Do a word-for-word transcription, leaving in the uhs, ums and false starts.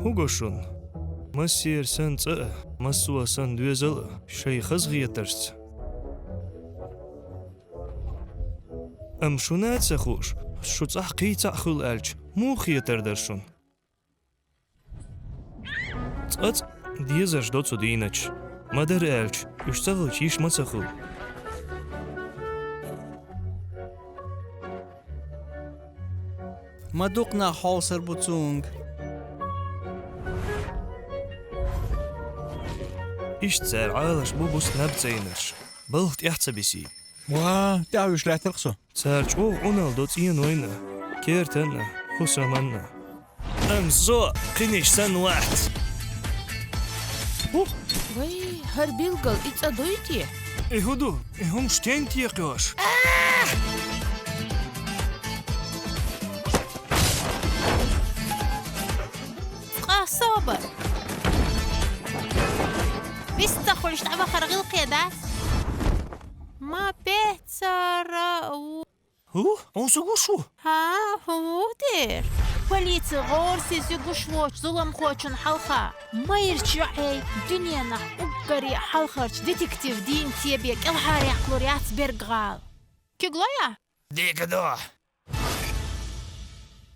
ХӀу го шун? Массера санна цӀа а, массо а санна доьзал а шоай хазахетарца. Амма шуна а ца хууш, шу цӀахь кхийца а хуьлу аьлча, муха хетар дара шуна? Цкъацкъа дезарш до цу дийначу. Ма-дарра аьлча, уьш ца хилча йиш ма ца хуьлу. Ма дукха нах хьовсур бу цунга. Иштта цара Ӏалаш бу буса наб цӀийнарш. Балха тӀаьхьа ца бисий. Ва, тӀаьхьа вуьйш лаьттарх со. Цара чӀогӀа Ӏуналла до цӀенойн а, кертан а, хӀусаман а. Амма со кхиниш санна вац. ХӀу? Вай, хӀара билггал и цӀа дуй те? И хӀу ду? И хӀумаш стенга текхайош? Цкъа собар! Вист ца хуьлуш дӀавахар гӀиллакхе дац? Ма бецара ву. ХӀу? Хьо со гуш ву? ХӀа, хӀун ву дера? Полици гӀорасиз ю гуш воцчу зуламхочун хьалха. Майрачу йоӀе дуьненахь уггаре хьалхарчу детектив дийна цебе кӀелхьареккхалур яц Берг-гӀала. Куьг лой ахь? Дика ду.